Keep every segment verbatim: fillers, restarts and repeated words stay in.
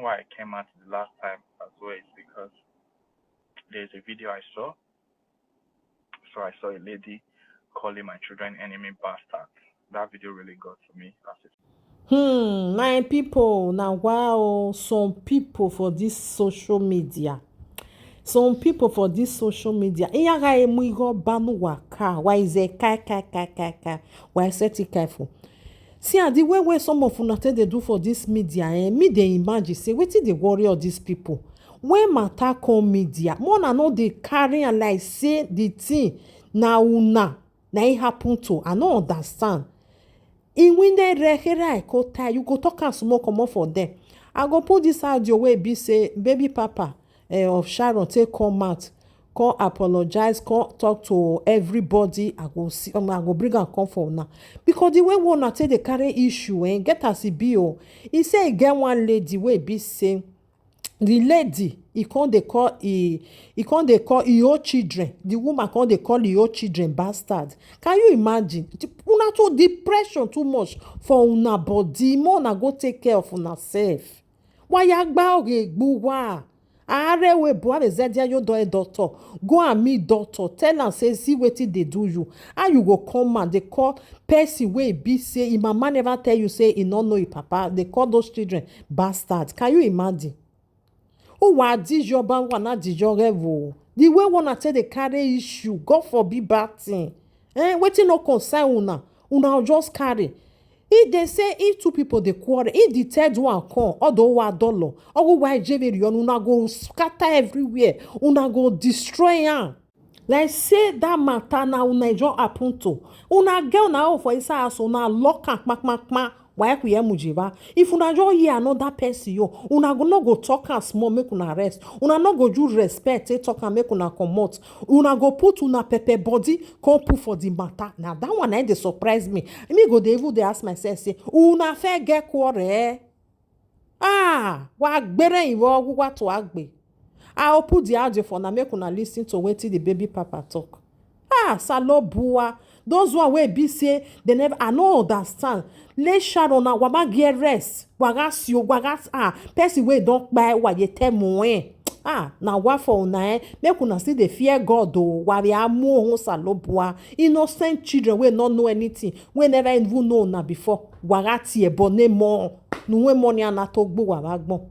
why I came out the last time as well is because there's a video I saw. So I saw a lady calling my children enemy bastard. That video really got to me. That's it. Hmm, my people, now wow, some people for this social media. Some people for this social media. Iyaga emu igo banu waka. Why is it kai kai kai kai kai? Why is it kai for? See, ah, the way where some of una take dey do for this media, eh, me dey imagine say wetin dey worry all these people. When matter come media, more na no dey carry am like say the thing na una na it happen to. I no understand. Iwinde rehere I go tie, you go talk am small comot for there. I go put this audio wey be say baby papa eh, of Sharon take come out, come apologize, come talk to everybody. I go see, um, I go bring am come for una because the way wey una take dey carry issue, eh, get as e be o. E say e get one lady wey be say the lady e come dey call e e come dey call e own children. The woman come dey call e own children bastard. Can you imagine? Una too depression too much for una body. More una go take care of una self. Wayagba oge gbuwa. Are we buare zedia yo do e doctor. Go and meet doctor. Tell am say see wetin dey do you. How you go come and dey call person wey be say im mama never tell you say e no know im papa. Dey call those children bastard. Can you imagine? Uwa dijo bangwa na dijo revo. The way una take dey carry issue, God forbid bad thing. Eh, wetin no concern una, una just carry. If they say if two people dey quarrel, if the third one come, odo wa dolo, ogo wa ejeberi on, una go scatter everywhere, una go destroy am. Like say that matter na una e just happen to. Una get una own for inside house, una lock am kpakpakpa. Why ku ye mujiba? If una just hear another person yo, una go no go talk am small, make una rest. Una no go do respect, take talk am, make una comot. Una go put una pepper body, come put for the matter. Now that one na dey surprise me. Me go dey even dey ask myself say, una fair get quarrel? Ah, wa gbere iwo wa to agbe. I will put the audio for now, make una listen to wetin the baby papa talk. Ah, Salobua, those one wey be say they never, I no understand. Let Sharon na wama get rest. Waga sio, waga s- ah, person wey don kpai wa ye tell mo eh. Ah, na wa for una eh. Make una still dey fear God o. Wa be amu ohun Salobua. Innocent children wey no know anything, wey never even know una before. Waga tie bone mo. Nuwe money ana to gbo wa wa gbon.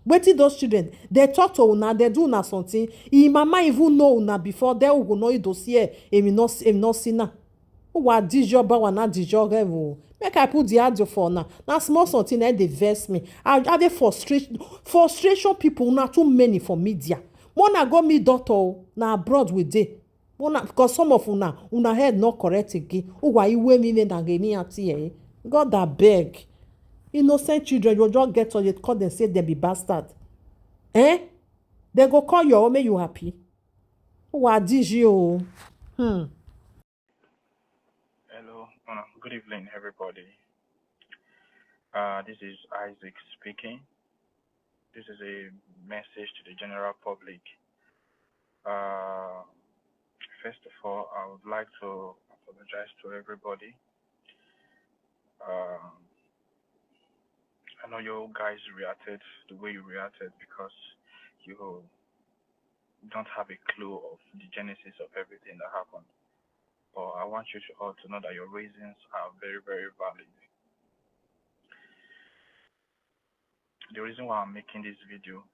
Wetin those children dey talk to una, dey do una something. Im mama even know una before. Then we go know dossier. Emi no, emi no see na. Wa dijo ba wa na dijo revo. Make I put the audio for now. Na small something that dey vex me. I, I dey frustration. Frustration people na too many for media. More na go meet doctor o, na abroad we dey. More na because some of una, una head no correct again. Uwa iwe mi me na ge mi ati eh. God abeg. Innocent children, you just get on, you call them say they be bastard. Eh? They go call your own, make you happy. Wa dijo. Hmm. Hello, uh, good evening, everybody. Uh, this is Isaac speaking. This is a message to the general public. Uh, first of all, I would like to apologize to everybody. Um, I know you guys reacted the way you reacted because you don't have a clue of the genesis of everything that happened. But I want you to all to know that your reasons are very, very valid. The reason why I'm making this video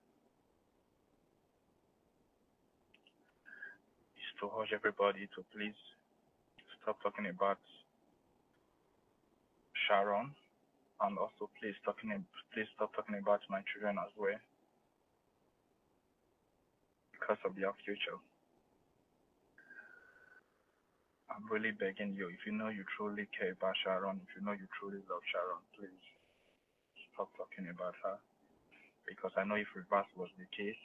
is to urge everybody to please stop talking about Sharon, and also please talking, please stop talking about my children as well because of their future. I'm really begging you, if you know you truly care about Sharon, if you know you truly love Sharon, please stop talking about her. Because I know if reverse was the case,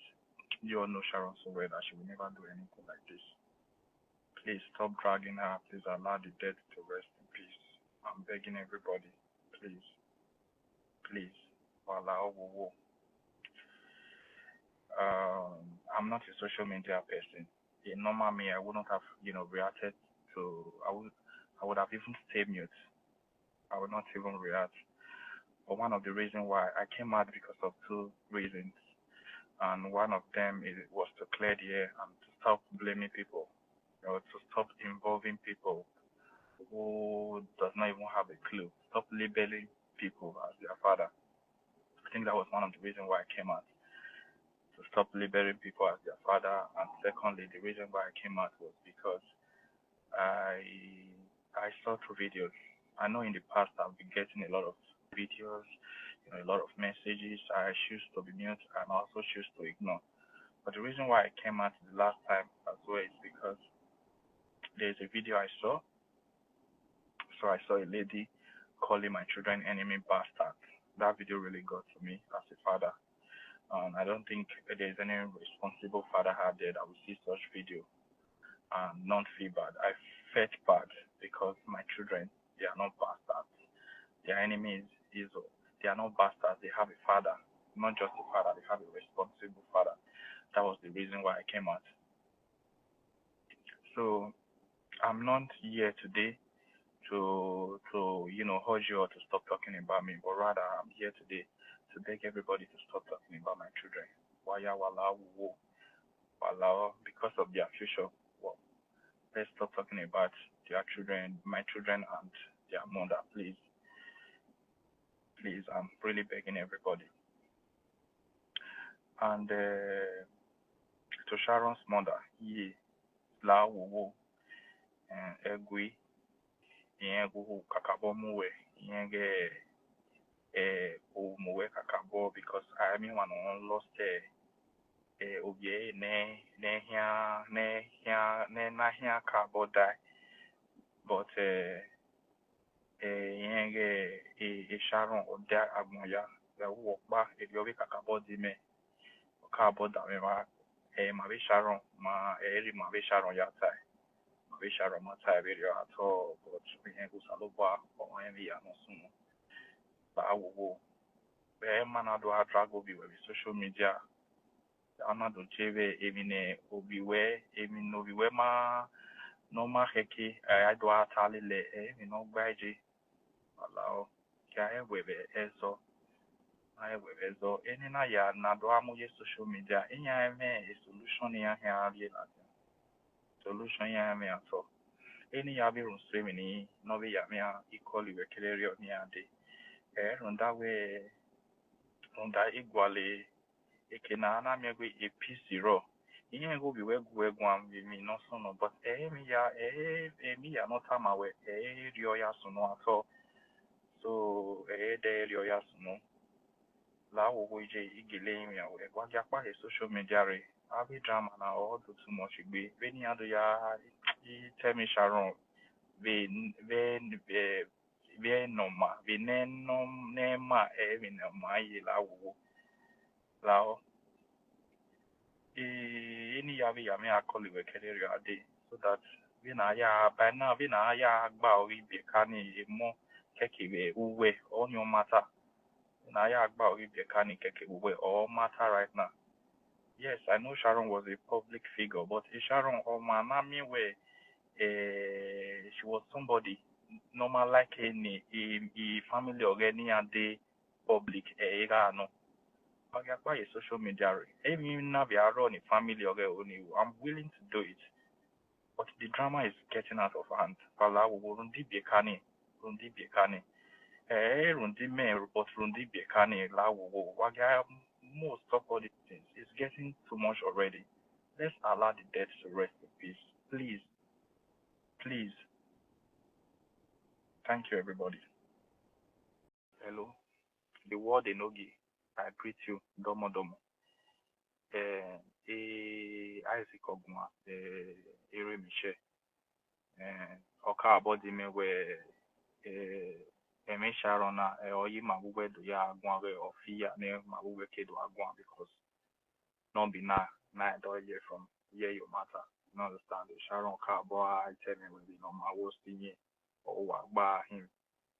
you all know Sharon so well that she will never do anything like this. Please stop dragging her. Please allow the dead to rest in peace. I'm begging everybody, please, please, Wala Owowo. Um, I'm not a social media person. In normal me, I wouldn't have, you know, reacted to. I would, I would have even stayed mute. I would not even react. But one of the reasons why I came out because of two reasons. And one of them is, was to clear the air and to stop blaming people, you know, to stop involving people who does not even have a clue, stop labeling people as their father. I think that was one of the reasons why I came out, to stop labeling people as their father. And secondly, the reason why I came out was because I I saw two videos. I know in the past I've been getting a lot of videos, you know, a lot of messages. I choose to be mute and also choose to ignore. But the reason why I came out the last time as well is because there's a video I saw. So I saw a lady calling my children enemy bastards. That video really got to me as a father. And I don't think there's any responsible father out there that will see such video and not feel bad. I felt bad because my children, they are not bastards. Their enemy is evil. They are not bastards. They have a father, not just a father. They have a responsible father. That was the reason why I came out. So I'm not here today to to you know urge you all to stop talking about me, but rather I'm here today to beg everybody to stop talking about my children. Waya wala wo wala, because of their future. Well, let's stop talking about their children, my children, and their mother, please. Please, I'm really begging everybody. And uh, to Sharon's mother, ye la wo wo, eh, egui, ye gu kakabo muwe, ye ge, eh, o muwe kakabo, because I mean one on lost, eh, eh, obie ne ne hia ne hia ne na hia kabo die, but eh, eh, ye ge, eh, eh, Sharon odia agbon ya, ya wo pa, eh, yo be kakabo di me, kakabo da me ma, eh, ma be Sharon, ma, eh, ri ma be Sharon ya tai, ma be Sharon ma tai be ri at all, but we ain't go salo ba, or any ya no sumo. Ba wo wo. Be man ado a drag obi we social media. Ana do cheve, emi ne obi we, emi no obi we ma, no ma heke, eh, I do a tali le, eh, emi no gbaje. Allow. Ka e we be ezo. Na e we be ezo. Eni na ya na do amu ye social media. Enya eme a solution ya he a ye la. Solution ya eme at all. Eni ya be run stream ni, no be ya me a equally we kelerio ni a de. Eh, run that way, run that equally. Eke na ana mi egbe A P C ro. Ihe ego bi we gu egwu am bi mi no so no, but eh, mi ya, eh, eh, mi ya no tama we, eh, rio ya so no at all. So, eh, de rio ya so no. La wo wo ije igele mi ya we. Gwa ya pa he social media re. Abi drama na all do too much igbe. Be ni ado ya, i tell me Sharon. Be, be, be, be no ma. Be ne no, ne ma, eh, be no ma ye la wo wo. La o. Eh, any ya be ya me a call we kere ri ade. So that we na ya, by now, we na ya gba o we be kani emo keke we uwe, o nyo matter. We na ya gba o we be kani keke uwe, o matter right now. Yes, I know Sharon was a public figure, but eh, Sharon, o ma na mi we, eh, she was somebody normal like any, eh, eh, family or any and they public, eh, ega no. Pagi akpa ye social media re. Emi na be aro ni family or oni. I'm willing to do it. But the drama is getting out of hand. Pala wo wo rundi be kani, rundi be kani. Eh, rundi me, but rundi be kani, la wo wo. Waga, mo stop all these things. It's getting too much already. Let's allow the dead to rest in peace. Please. Please. Thank you, everybody. Hello. The world Enogi. I greet you. Domo domo. Eh, eh, Isaac Oguma, eh, Ere Michel. Eh, oka abodi me we, eh, eme Sharon na, eh, oyi ma we do ya agwa we ofi ya ne ma we ke do agwa, because no be na, na I don hear from, hear your matter. You no understand? The Sharon oka abo I tell me we be no ma wo si ye, or wa gba him.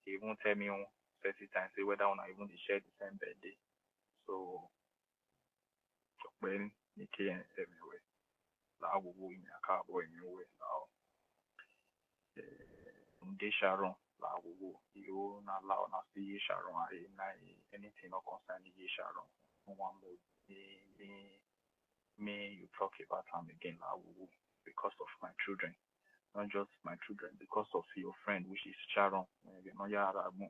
He even tell me on thirty times, say whether una even dey share the same birthday. So, Chokpen, Nike, and everywhere. La wo wo in your car boy in your way now. Eh, Nge Sharon, Lawowo, you na allow na still Ye Sharon, I na anything no concern Ye Sharon. No one more me me me you talk about am again, Lawowo, because of my children. Not just my children, because of your friend, which is Sharon. Eh, no ya ara mo.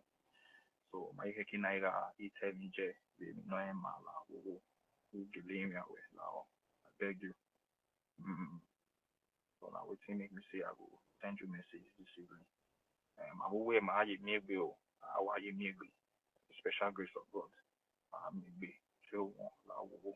So my heki na ira ite mi je, be mi no ema, Lawowo. Who delay me away, Lawo. I beg you. Mm. So now wetin make me say I go send you message this evening. Um, I will wear my aye me o, I will aye me. Special grace of God. Um, me so Lawowo.